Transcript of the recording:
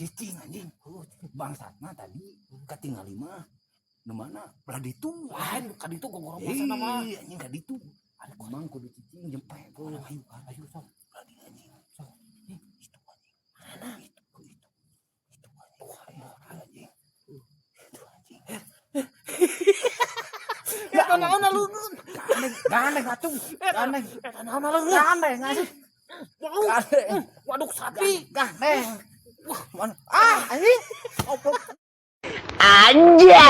Cicing, anjing. Bangsatna tadi katingali mah nu mana belah ditu. Lain ka ditu gogorobosan mah. Ih, anjing, ka ditu. Emang kudu cicing jempe. Ayo, ayo, ayo, sok. Belah dieu, anjing. Sok. Itu, anjing. Mana? Itu, itu. Itu, anjing. Anjing. Itu, anjing. Eta naon leungeun? Gandeng, gandeng atuh. Gandeng. Eta naon leungeun? Gandeng, anjing. Wow. Gandeng. Waduh, sapi. Gandeng. Wah, mana? Ah, anjing. Oplok. Anjay.